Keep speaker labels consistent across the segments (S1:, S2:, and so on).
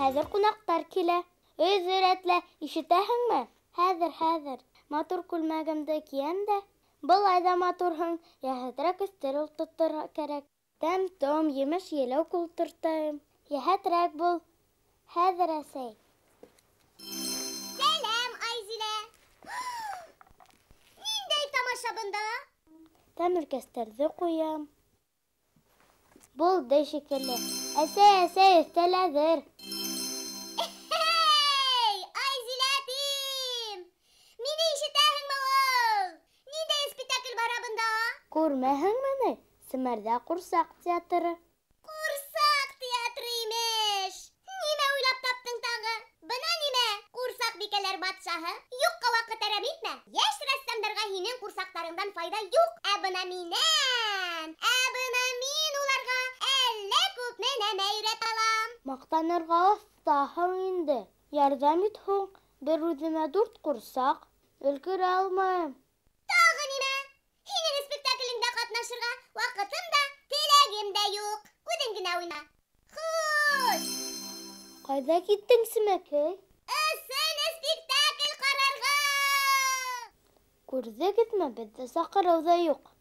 S1: Хәҙер ҡунаҡтар килә. Өйҙө рәтлә, ишетәһеңме? Хәҙер, хәҙер. Матур күлмәгемде кейәм дә. Былай ҙа матурһың, йәһәтерәк өҫтәл ултыртырға кәрәк. Тәм-том, емеш-еләк ултыртайым. Йәһәтерәк бул. Хәҙер, әсәй.
S2: Сәләм, Айзилә! Ниндәй тамаша бында?
S1: Тәмлекәстәрҙе ҡуям. Булды шикелле. Әсәй, әсәй, өҫтәл әҙер.
S2: Эй, Айзилә тим! Мине ишетәһеңме ул? Ниндәй спектакль бара бында?
S1: Күрмәһеңме ни? Семәрҙә ҡурсаҡ театры.
S2: Ҡурсаҡ театры имеш! Нимә уйлап таптың тағы? Бына нимә, ҡурсаҡ бикәләр батшаһы. Юҡҡа ваҡыт әрәм итмә. Йәш рәссамдарға һинең ҡурсаҡтарыңдан файҙа юҡ. Ә бына минән, ә бына мин уларға әллә күпме нәмә өйрәтә алам.
S1: Маҡтанырға оҫтаһың инде. Ярҙам ит һуң, бер үҙемә 4 ҡурсаҡ. Өлгөрә алмайым.
S2: Тағы нимә? Һинең спектаклеңдә ҡатнашырға ваҡытым да, теләгем дә юҡ. Үҙең генә уйна. Хуш!
S1: Ҡайҙа киттең, Семәкәй?
S2: Ысын спектакль ҡарарға!
S1: Күрҙегеҙме, беҙҙе саҡырыу ҙа юҡ.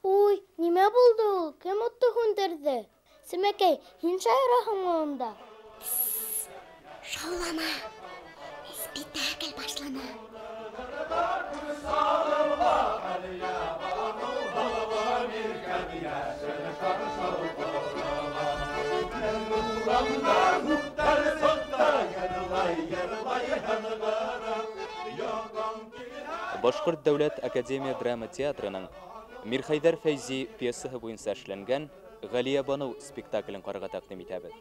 S1: Уй, нимә булды ул? Кем утты һүндерҙе? Семәкәй, һин шаяраһыңмы унда?
S2: Тсс, шаулама! Спектакль башлана.
S3: Башҡорт дәүләт академия драма театрының Мирхәйҙәр Фәйзи пьесаһы буйынса эшләнгән Ғәлиәбаныу спектаклен ҡарарға тәҡдим итәбеҙ.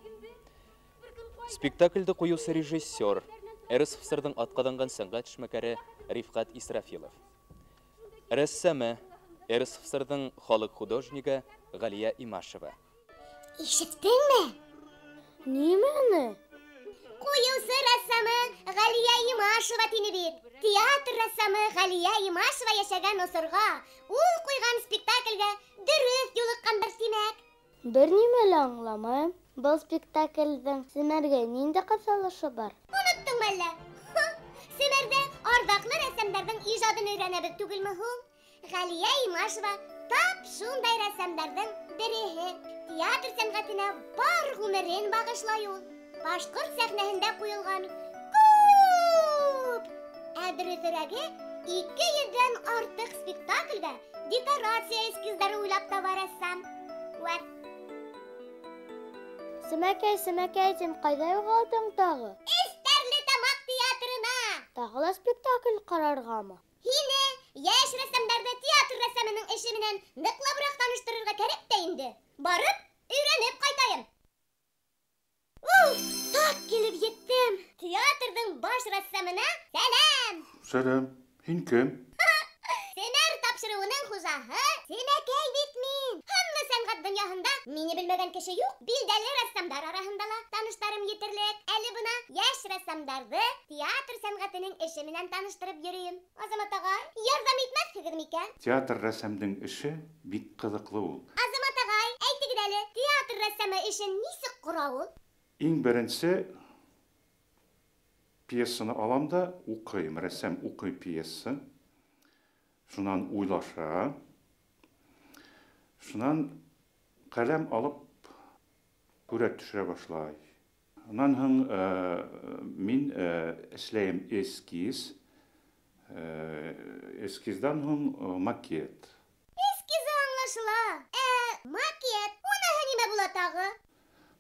S3: Спектаклде ҡуйыусы режиссер РСФСРҙың атҡаҙанған сәнғәт эшмәкәре Рифҡәт Исрафилов. Рәссамы РСФСРҙың халыҡ художнигы Ғәлиә Имашева.
S2: Ишеттеңме?
S1: Нимәне?
S2: Ҡуйыусы рәссамы Ғәлиә Имашева тине бит. Театр рәссамы Ғәлиә Имашева йәшәгән осорға, ул ҡуйған спектаклгә дөрөҫ юлыҡҡандар тимәк.
S1: Бер нимә лә аңламайым. Был спектаклдең Семәргә ниндәй ҡыҫылышы бар?
S2: Оноттоңмо әллә? Һы, Семәрҙә арҙаҡлы рәссамдарҙың ижадын өйрәнәбеҙ түгелме һуң? Ғәлиә Имашева тап шундай рәссамдарҙың береһе. Театр сәнғәтенә бар ғүмерен бағышлай ул. Башҡорт сәхнәһендә ҡуйылған күп, ә дөрөҫөрәге 200-дән артыҡ спектаклгә декорация эскиздары уйлап таба рәссам. Вәт.
S1: Семәкәй, Семәкәй, һин ҡайҙа юғалдың тағы?
S2: Эстәрлетамаҡ театрына.
S1: Тағы ла спектакль ҡарарғамы?
S2: Һине, йәш рәссамдарҙы театр рәссамының эше менән ныҡлабыраҡ таныштырырға кәрәк тә инде. Барып, өйрәнеп ҡайтайым. Уф, так килеп еттем. Театрҙың баш рәссамына сәләм.
S4: Сәләм. Һин кем?
S2: Семәр тапшырыуының хужаһы Семәкәй бит мин. Һынлы сәнғәт донъяһында мине белмәгән кеше юҡ. Билдәле рәссамдар араһында ла таныштарым етерлек. Әле бына йәш рәссамдарҙы театр сәнғәтенең эше менән таныштырып йөрөйөм. Азамат ағай, ярҙам итмәҫһегеҙ микән?
S4: Театр рәссамдың эше бик ҡыҙыҡлы ул.
S2: Азамат ағай, әйтегеҙ әле, театр рәссамы эшен нисек ҡора ул?
S4: Иң беренсе пьесаны алам да уҡыйым. Рәссам уҡый пьеса. Шунан уйлаша. Шунан ҡәләм алып һүрәт төшөрә башлай. Унан һуң мин эшләйем эскиз. Эскиздан һуң макет.
S2: Эскизы аңлашыла. Макет, уныһы нимә була тағы?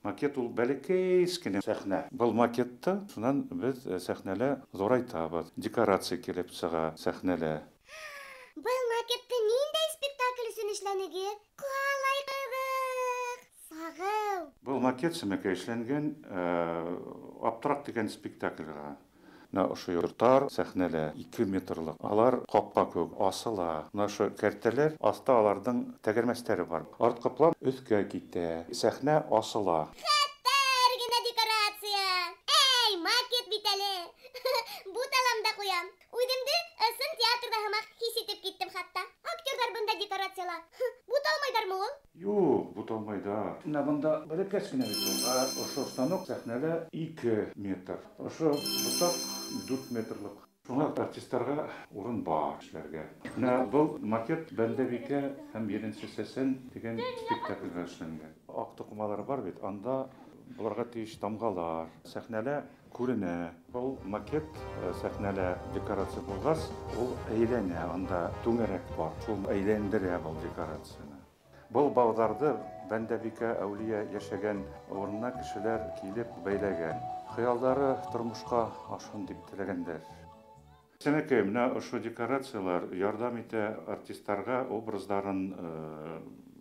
S4: Макет ул бәләкәй кенә сәхнә. Был макетты шунан беҙ сәхнәлә ҙурайтабыҙ. Декорация килеп сыға сәхнәлә.
S2: Был макетты ниндәй спектакль өсөн эшләнегеҙ? Ҡалай ҡыҙыҡ! Сағыу!
S4: Был макет Семәкәй эшләнгән Аптыраҡ тигән спектакльгә. Мына ошо йорттар сәхнәлә 2 метрлыҡ. Алар ҡапҡа кеүек асыла. Мына ошо кәртәләр аҫта аларҙың тәгәрмәстәре бар. Артҡы план өҫкә китә. Сәхнә асыла.
S2: Хәтәр генә декорация! Эй, макет бит әле! Буталам да ҡуям. Үҙемде ысын театрҙа һымаҡ хис итеп киттем хатта. Актерҙар бында декорацияла. Буталмайҙармы ул?
S4: Юҡ, буталмайҙар. ҡаплайҙар. Менә бында бәләкәс кенә бит ул. Ә ошо станок сәхнәлә 2 метр. Ошо ботаҡ 4 метрлыҡ. Шуңа артистларға урын бар эшләргә. Менә был макет Бәндәбикә һәм Еленсе Сәсән тигән спектакльгә эшләнгән. Аҡ тоҡымалар бар бит, анда булырға тейеш тамғалар. Сәхнәлә күренә. Был макет сәхнәлә декорация булғас, ул әйләнә, анда түңәрәк бар. Шул әйләндерә был декорацияны. Был бауҙарҙы Бәндәбикә әүлиә йәшәгән урынына кешеләр килеп бәйләгән. Хыялдары тормошҡа ашһын тип теләгәндәр. Сәмәкәй, менә ошо декорациялар ярҙам итә артистларға образдарын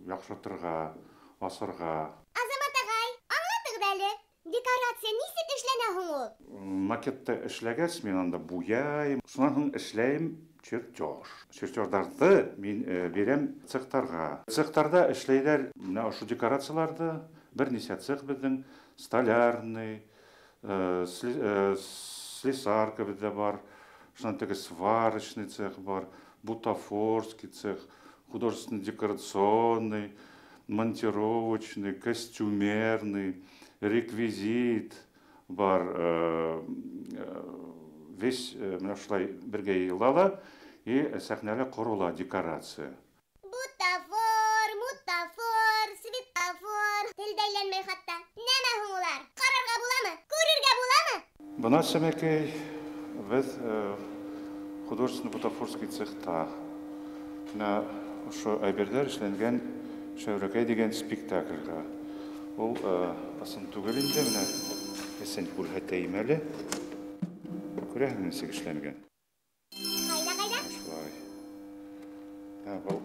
S4: яҡшыртырға, асырға.
S2: Азамат ағай, аңлатығыҙ әле, декорация нисек эшләнә һуң ул?
S4: Макетты эшләгәс, мин анда буяйым, шунан һуң эшләйем чертеж. Чертеждарҙы мин бирәм цехтарға. Цехтарҙа эшләйҙәр менә ошо декорацияларҙы. Бер нисә цех беҙҙең, столярный, слесарка беҙҙә бар. Шунан теге сварочный цех бар, бутафорский цех, художественно-декорационный, монтировочный, костюмерный, реквизит бар. Весь менә шулай бергә йыйыла ла и сәхнәлә ҡорола декорация.
S2: Бутафор, мутафор, светофор. Тел дә әйләнмәй хатта. Нәмә һуң улар? Ҡарарға буламы? Күрергә буламы?
S4: Бына, Сәмәкәй, беҙ художественно-бутафорский цехта. Менә ошо әйберҙәр эшләнгән Шәүрәкәй тигән спектакльгә. Ул ысын түгел инде, менә эсен күрһәтәйем әле. Күрәһең нисек эшләнгән.
S2: Ҡайҙа, ҡайҙа?
S4: Шулай. Ә был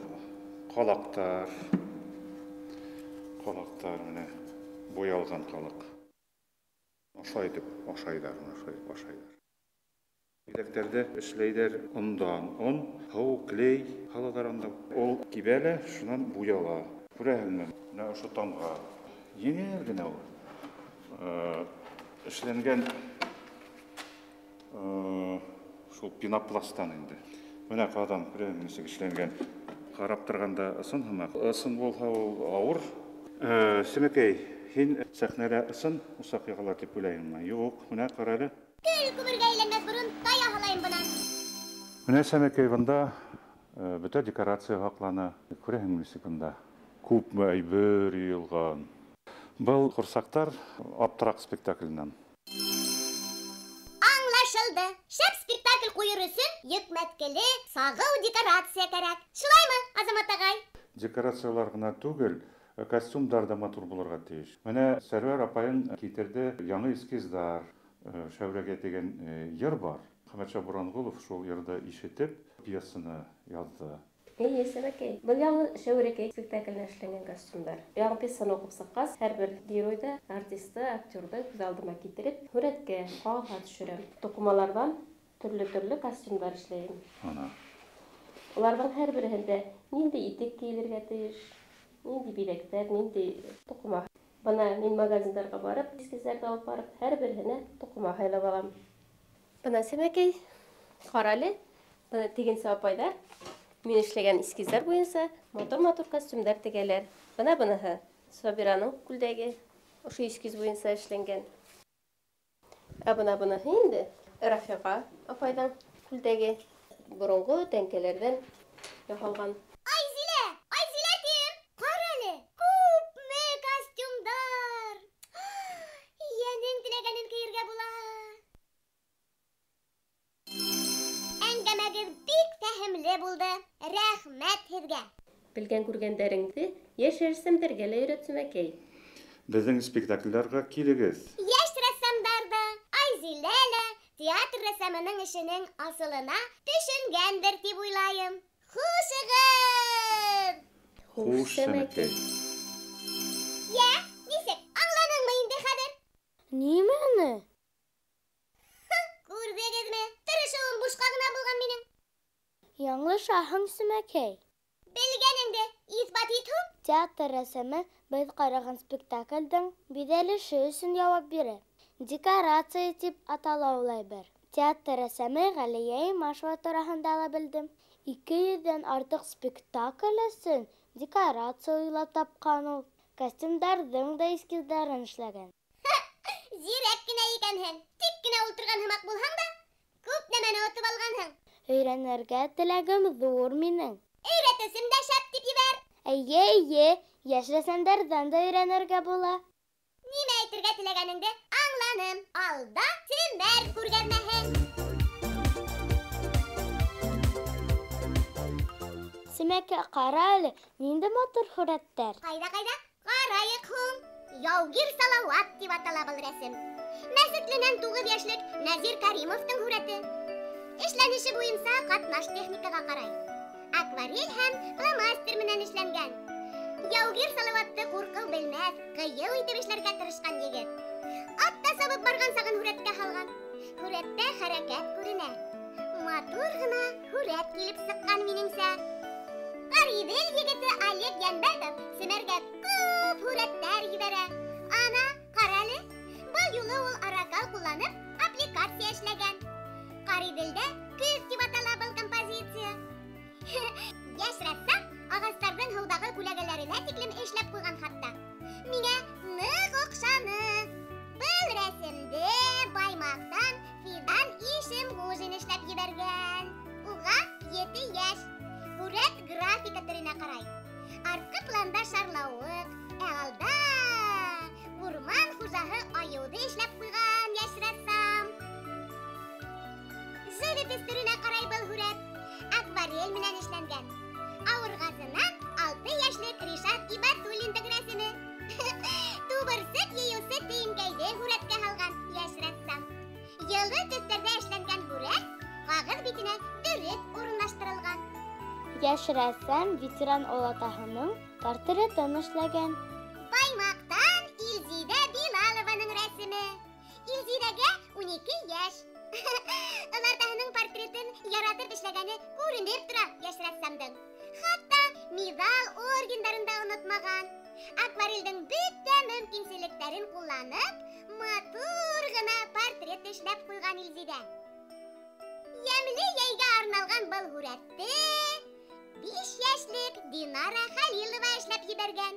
S4: ҡалаҡтар. Ҡалаҡтар менә буялған ҡалаҡ. Ошолай итеп ашайҙар, ошолай итеп ашайҙар. Иләктәрҙе эшләйҙәр ондан. Он, һыу, клей һалалар анда. Ул кибә лә, шунан буяла. Күрәһеңме? Менә ошо тамға. Еңел генә ул. Эшләнгән шул пенопласттан инде. Менә ҡаҙан, күрәһеңме, нисек эшләнгән. Ҡарап торғанда ысын һымаҡ. Ысын булһа ул ауыр. Сәмәкәй, һин сәхнәлә ысын усаҡ яғалар тип уйлайһыңмы? Юҡ, менә ҡара әле.
S2: Көл күмергә әйләнмәҫ борон тая һалайым бынан.
S4: Менә, Сәмәкәй, бында бөтә декорация һаҡлана. Күрәһеңме нисек бында? Күпме әйбер йыйылған. Был ҡурсаҡтар Аптыраҡ спектакленән.
S2: Аңлашылды. Шәп спектакль ҡуйыр өсөн йөкмәткеле сағыу декорация кәрәк. Шулаймы, Азамат ағай?
S4: Декорациялар ғына түгел, костюмдар да матур булырға тейеш. Менә Сәрвәр апайың китерҙе яңы эскиздар. Шәүрәгә тигән йыр бар. Хәмәтша Буранғолов шул йырҙы ишетеп, пьесаны яҙҙы.
S5: Эйе, Сәмәкәй. Был яңы Шәүрәкәй спектакленә эшләнгән костюмдар. Яңы пьесаны уҡып сыҡҡас, һәр бер геройҙы, артисты, актерҙы күҙ алдыма килтереп, һүрәткә, ҡағыҙға төшөрәм. Тоҡымаларҙан төрлө-төрлө костюмдар эшләйем.
S4: Ана.
S5: Уларҙың һәр береһендә ниндәй итек кейелергә тейеш, ниндәй биҙәктәр, ниндәй тоҡыма. Бына мин магазиндарға барып, эскизләрҙе алып барып, һәр береһенә тоҡыма һайлап алам. Бына, Сәмәкәй, ҡара әле, бына тегенсе апайҙар мин эшләгән эскизләр буйынса матур-матур костюмдар тегәләр. Бына быныһы Сабираның күлдәге, ошо эскиз буйынса эшләнгән. Ә бына быныһы инде Рафиға апайҙың күлдәге, боронғо тәңкәләрҙән яһалған.
S2: Айзилә, Айзилә тим, ҡара әле, күпме костюмдар. Йәнең теләгәнен кейергә була. Әңгәмәгеҙ бик фәһемле булды. Рәхмәт һеҙгә.
S5: Белгән күргәндәреңде йәш рәссамдарға ла өйрәт, Сәмәкәй.
S4: Беҙҙең спектаклдәргә килегеҙ.
S2: Йәш рәссамдар ҙа, Айзилә лә театр рәссамының эшенең асылына төшөнгәндер тип уйлайым. Хушығыҙ!
S4: Хуш, Сәмәкәй.
S2: Йә, нисек, аңланыңмы инде хәҙер?
S1: Нимәне?
S2: Күрҙегеҙме? Тырышыуым бушҡа ғына булған минең.
S1: Яңылышаһың, Сәмәкәй.
S2: Белгәнеңде иҫбат ит һуң.
S1: Театр рәссамы беҙ ҡараған спектаклдең биҙәлеше өсөн яуап бирә. Декорация тип атала ул әйбер. Театр рәссамы Ғәлиә Имашева тураһында ла белдем. 200-дән артыҡ спектакль өсөн декорация уйлап тапҡан ул. Костюмдарҙың да эскиздарын эшләгән.
S2: Зирәк кенә икәнһең. Тик кенә ултырған һымаҡ булһаң да, күп нәмәне отоп алғанһың.
S1: Өйрәнергә теләгем ҙур минең.
S2: Өйрәтеүсем дә шәп тип ебәр.
S1: Эйе, эйе, йәш рәссамдарҙан да өйрәнергә була.
S2: Нимә әйтергә теләгәнеңде аңланым. Алда Семәр күргәҙмәһе.
S1: Семәкә, ҡара әле, ниндәй матур һүрәттәр.
S2: Ҡайҙа, ҡайҙа? Ҡарайыҡ һуң. Яугир Салауат тип атала был рәсем. Мәсетленән 9 йәшлек Нәзир Каримовтың һүрәте. Эшләнеше буйынса ҡатнаш техникаға ҡарай. Акварель һәм фломастер менән эшләнгән. Яугир Салауатты ҡурҡыу белмәҫ, ҡыйыу итеп эшләргә тырышҡан егет. Атта сабып барған сағын һүрәткә һалған. Һүрәттә хәрәкәт күренә. Матур ғына һүрәт килеп сыҡҡан минеңсә. Ҡариҙел егете Олег Йәнбәтов Семәргә күп һүрәттәр ебәрә. Ана, ҡара әле, был юлы ул аракал ҡулланып аппликация эшләгән. Ҡариҙелдә көҙ тип атала был композиция. Йәш рәссам ағастарҙың һыуҙағы күләгәләренә тиклем эшләп ҡуйған хатта. Миңә ныҡ оҡшаны. Был рәсемде Баймаҡтан Фидан Ишемғужин эшләп ебәргән. Уға 7 йәш. Һүрәт графика төрөнә ҡарай. Артҡы планда шарлауыҡ, ә алда урман хужаһы айыуҙы эшләп ҡуйған йәш рәссам. Живопись төрөнә ҡарай был һүрәт. Акварель менән эшләнгән. Ауырғазынан 6 йәшлек Ришат Ибатуллиндың рәсеме. Тубырсыҡ йыйыусы тейенкәйҙе һүрәткә һалған йәш рәссам. Йылы төҫтәрҙә эшләнгән һүрәт ҡағыҙ битенә дөрөҫ урынлаштырылған.
S1: Йәш рәссам ветеран олатаһының портретын эшләгән.
S2: Баймаҡтан Илзиҙә Билалованың рәсеме. Илзиҙәгә 12 йәш. Олатаһының портретын яратып эшләгәне күренеп тора йәш рәссамдың. Хатта миҙал ордендарын да онотмаған. Акварелдең бөтә мөмкинселектәрен ҡулланып, матур ғына портрет эшләп ҡуйған Илзиҙә. Йәмле йәйгә арналған был һүрәтте 5 йәшлек Динара Хәлилова эшләп ебәргән.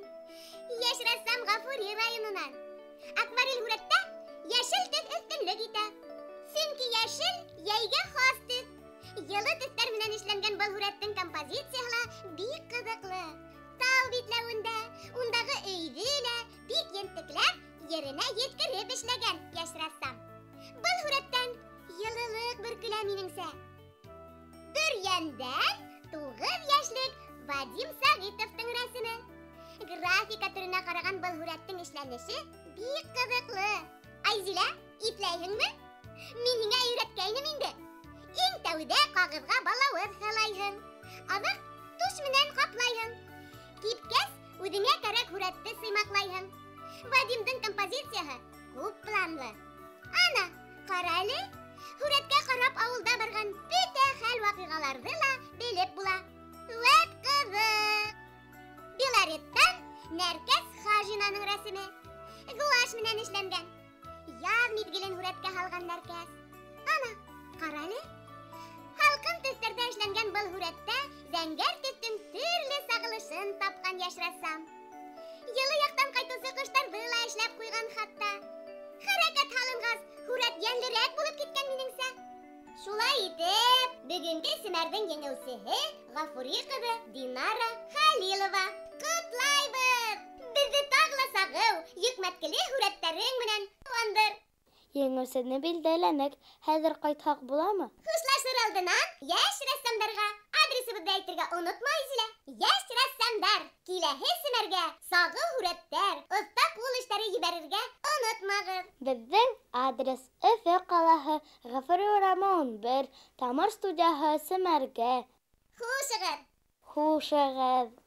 S2: Йәш рәссам Ғафури районынан. Акварель һүрәттә йәшел төҫ өҫтөнлөк итә. Сөнки йәшел йәйгә хас төҫ. Йылы төҫтәр менән эшләнгән был һүрәттең композицияһы ла бик ҡыҙыҡлы. Тау битләүендә, ундағы өйҙө лә бик ентекләп еренә еткереп эшләгән йәш рәссам. Был һүрәттән йылылыҡ бөркөлә минеңсә. Бөрйәндән 9 йәшлек Вадим Сәғитовтың рәсеме. Графика төрөнә ҡараған был һүрәттең эшләнеше бик ҡыҙыҡлы. Айзилә, иҫләйһеңме? Мин һиңә өйрәткәйнем инде. Иң тәүҙә ҡағыҙға балауыҙ һалайһың. Аҙаҡ туш менән ҡаплайһың. Кипкәс, үҙеңә кәрәк һүрәтте сыймаҡлайһың. Вадимдың композицияһы күп планлы. Ана, ҡара әле. Һүрәткә ҡарап ауылда барған бөтә хәл-ваҡиғаларҙы ла белеп була. Вәт ҡыҙыҡ! Белореттан Нәркәс Хажинаның рәсеме. Гуашь менән эшләнгән. Яҙ миҙгелен һүрәткә һалған Нәркәс. Ана, ҡара әле. Һалҡын төҫтәрҙә эшләнгән был һүрәттә зәңгәр төҫтөң төрлө сағылышын тапҡан йәш рәссам. Йылы яҡтан ҡайтыусы ҡоштарҙы ла эшләп ҡуйған хатта. Хәрәкәт һалынғас, һүрәт йәнлерәк булып киткән минеңсә. Шулай итеп, бөгөнгө Семәрҙең еңеүсеһе Ғафури ҡыҙы Динара Хәлилова. Ҡотлайбыҙ! Беҙҙе тағы ла сағыу, йөкмәткеле һүрәттәрең менән ҡыуандыр.
S1: Еңеүсене билдәләнек. Хәҙер ҡайтһаҡ буламы?
S2: Хушлашыр алдынан йәш рәссамдарға адресыбыҙҙы әйтергә онотма, Айзилә. Йәш рәссамдар, киләһе Семәргә сағыу һүрәттәр, оҫта ҡул эштәре ебәрергә онотмағыҙ.
S1: Беҙҙең адрес: Өфө ҡалаһы, Ғафури урамы 11, Тамыр студияһы, Семәргә.
S2: Хушығыҙ!
S1: Хушығыҙ!